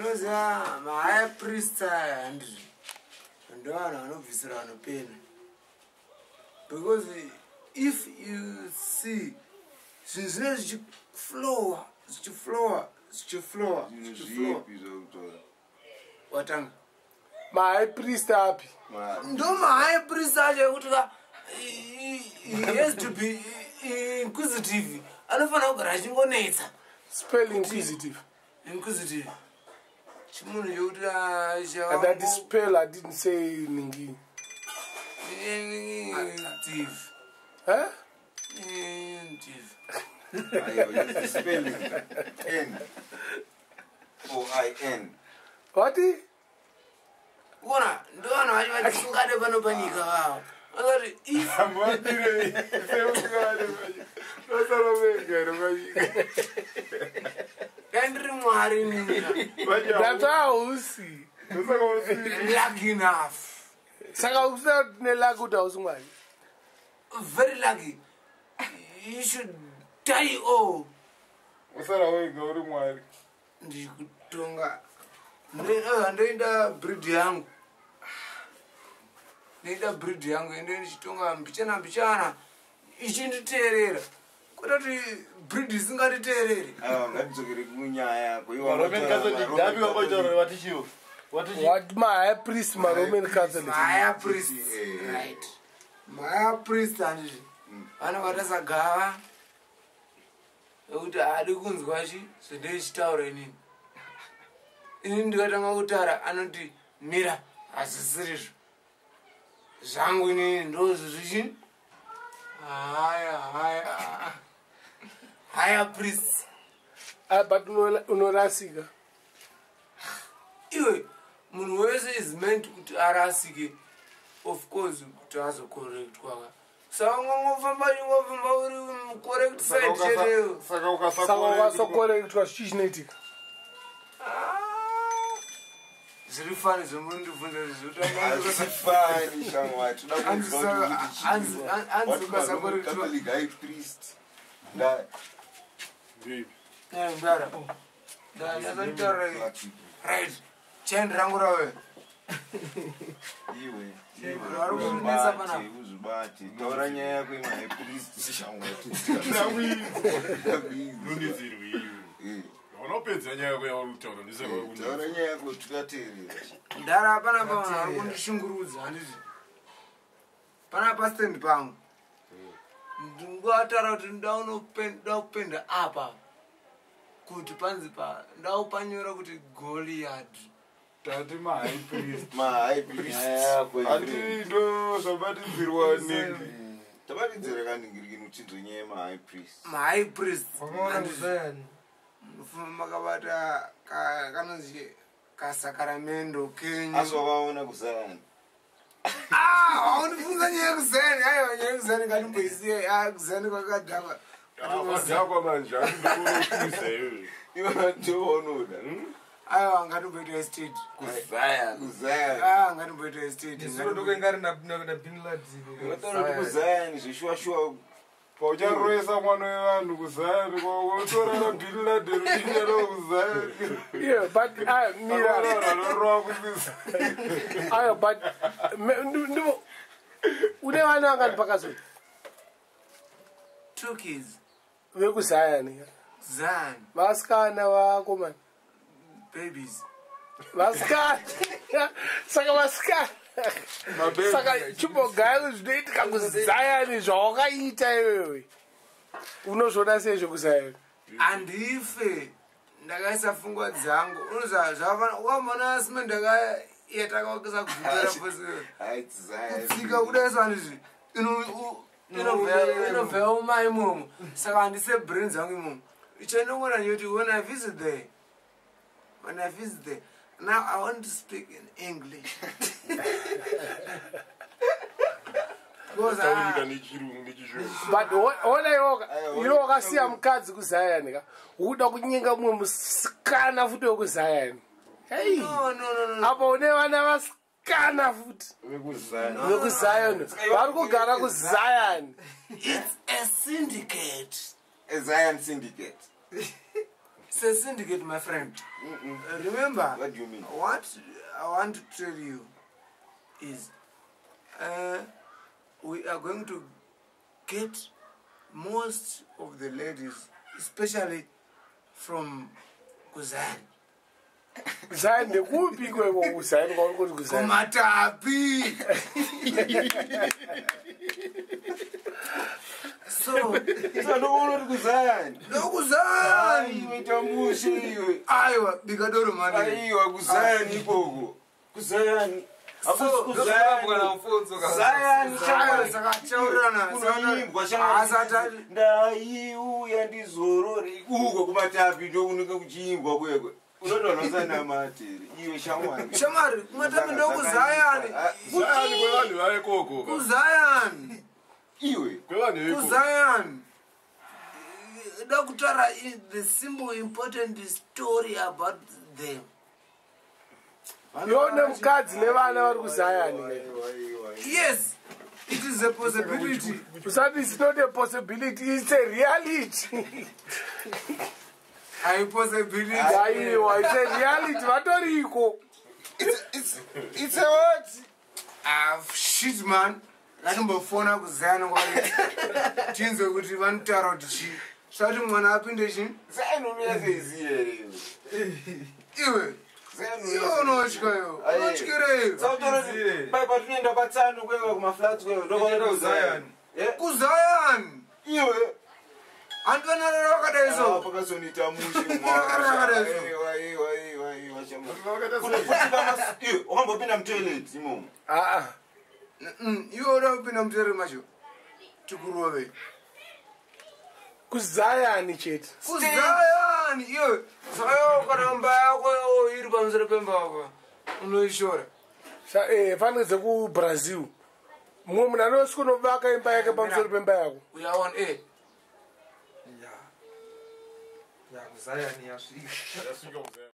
Unoziva mahigh priest aya, handizvo? Ndo vanhu vanobvisira vanhu pena, because if you see zvinhu zvinenge zvichiflowa, zvichiflowa, zvichiflowa, Zvinhu zvichiflowa. zvipi zvakutora? Watanga. Mahigh priest api? Ndo mahigh priest acho ekuti ka he has to be inquisitive, anofanira kugara achingonetsa. Spell inquisitive. Inquisitive chimunhu chekuti And that is spell, I didn't say ningi. Inquisitive. Huh? Inquisitive. Aiwa, use the spelling. N O I N. What? Kuona ndo vanhu vacho vatisingade pano panyika vavo vakati if Vadirei seungade vasara vega here panyika? Dai ndiri Mwari nina. That's hausi. Ndosaka usiri. Lucky enough. Saka usina neluck kuti hausi Mwari. Very lucky, you should die all. Usara wega uri Mwari. Ndikutonga. Ndoenda breed yangu, ndoenda breed yangu, ende ndichitonga mbichana mbichana ichinditeerera, kwete kuti breed isinganditeereri. Aiwa, ngatidzokere kunyaya yako. Iwe Roman wataura Catholic, ma- ndapi Roman wambotaura watichiwo? Watichi. What, mahigh priest, maRoman Catholic? Maya priest. Eh. Right, maya priest, handizvi? Vanobata sagava ekuti haadi kunzwa chi zvendeichitaura inini. Inini ndikatanga kutaura anoti, "Mira, hazvisirizvo zvangu inini, ndozvizvichi." Haya, haya, haya priest. Ah, but unorasika. Iwe, munhu wese is meant kuti arasike, of course, kuti azocorrectwa ka. Saka ungangofamba ingofamba uri correct Saka side cheteyo. saka Saka ukasakoreka wasokorektwa, chii chinoitika? Zviri fani zvomundibvunza. Hazvifani, shamwari. Toda kunzwa kuti kuti chii. Anzi Wati ma Roman ukasakorektwa. Catholic high priest. Nda- Ndara ndazonditaura. Right, chaindi rangu rave. Iwe, iwe, Vari kundinetsa panapa. uzvibate, uzvibate. Taura nyaya yako yema high priest, shamwari. Nonetsirwe iwe. Eh, Unopedza nyaya yako yauri kutaura ndisaka. Taura nyaya yako, tikateerera. Ndara panapa vanhu vari kundishungurudza, handiti? Panapa stand pangu ndingataura kuti nda kupenda apa kuti panzi pa ndaupanyora kuti Goliad. Tati mahigh priest. Ma high priest. Nyaya yako iwe. Handi ndo zvabatidzirwa ningi. Tabatidzira kaningirikini uchinzwe nyaya yema high priest. Mahigh priest. Wakaona kuzayani? Mufumo makabata kanonzi kasakaramendo kenyu. Asi wakaona kuZayani? Ah, waundifunza nyaya yekuzayani. Aiwa, nyaya yekuzayani ngatimboisiye. Ah, kuzayani kwakadhakwa. Kwadhakwa manje, andikunokuza iwe. Iwe ndounoda. Aiwa, ngatimboita estate. Kuzayani. Kuzayani. Ah, ngatimboita estate. Isuro ndokuenga ari naBin Laden. Unataura kuti kuZayani zveshuwa shuwa. Paucharoesa mwana wevanhu kuZayani, wotorara Bin Laden uchinyara kuZayani. Yeah, but ah, mira. Anorova kusisa. Ayo, but une vana vangani pakazoi? Two kids. VekuZayani? Zan. Vasikana, vakomana? Babies. Vasikana. Saka vasikana, saka chimbogaya zvinoitika kuZayani zvawakaita iwewe, unozviona sei zvekuZayani? Handife ndakaisa pfungwa dzangu, unoziva zvafana ukamona simende yatakawakisa kugutera pose. Hai, Zion. Kutsika kudai sandizvi inobva yaoma imomo, saka handise brain dzangu imomo. Chandongona ndechekuti when I visit there, when I visit there now, I want to speak in English because Taurika nechirungu nechishona. But ona iwoka, iwe wakasiya mukadzi kuZayani ka, ukuda kunyenga mumwe musikana futi wekuZayani. Hei. No, no, no, no. Apa une vana vasikana futi VekuZayani. vekuZayani, vari kugara kuZayani. It's a syndicate. A Zion syndicate. It's a syndicate, my friend. Remember, What do you mean? What I want to tell you is we are going to get most of the ladies, especially from Kuzan. Kuzayani ndekupi ikweko kuzayani kwauri kuti kuzayani? Kumatapi. So, Saka ndokuona kuti kuzayani. ndokuzayani. Aiwe tamushe iwe. Aiwa, bikadoro mani. Aiwa kuzayani ikoko. Kuzayani. Hakusi So, kuzayani. Kana mfonzo kana. Zayani Aiwa, saka taurirana. kunoimbwa Asati ndaiuya ndizorore uko kumatapi ndokunenge kuchiimbwa kwekwe unotonosanamatere iwe shamwari Shamwari, kumatapi ndokuzayani. Zayani kwevanhu vaikoko ka. Kuzayani. iwe Kwevanhu veikoko. Kuzayani. Da kutaura the simple important story about them. Yone mukadzi nevana vari kuzayani ne. Yes, it is a possibility. Usati it's not a possibility, it's a reality. Ayi possibility. Aiwa, it's a reality, vatoriko. It's a what? Ah, shit man. Ngatimbofona kuzayani kwake. Tinzwe kuti vanotaura kuti chii. Sati mwana apinde chii? Zayani unoyazoiziya here iwe? Iwe. Zayani Iwe unotya iwe. Unotyireyo. Sautoroti pai patinoenda kwatsano kwewe kumaflats kwewe Toenda kuZayani. Kuzayani. Iwe Handivanarara vakadai so. pakazonita mushe wakambopinda mutoilet imomo. Aa, Iwe uda kupinda mutere macho. Tikurove. kuzayani chete. Kuzayani iwe. Saka iwe kana mba yako iri pamusoro pemba apa. Unoishora. Fanike dzekubrazil. Mumwe munhu anosvika unovaka imba yake pamusoro pemba yako. We are on air. Ya. Ya kuzayani yasvika. Yasvika kuzayani.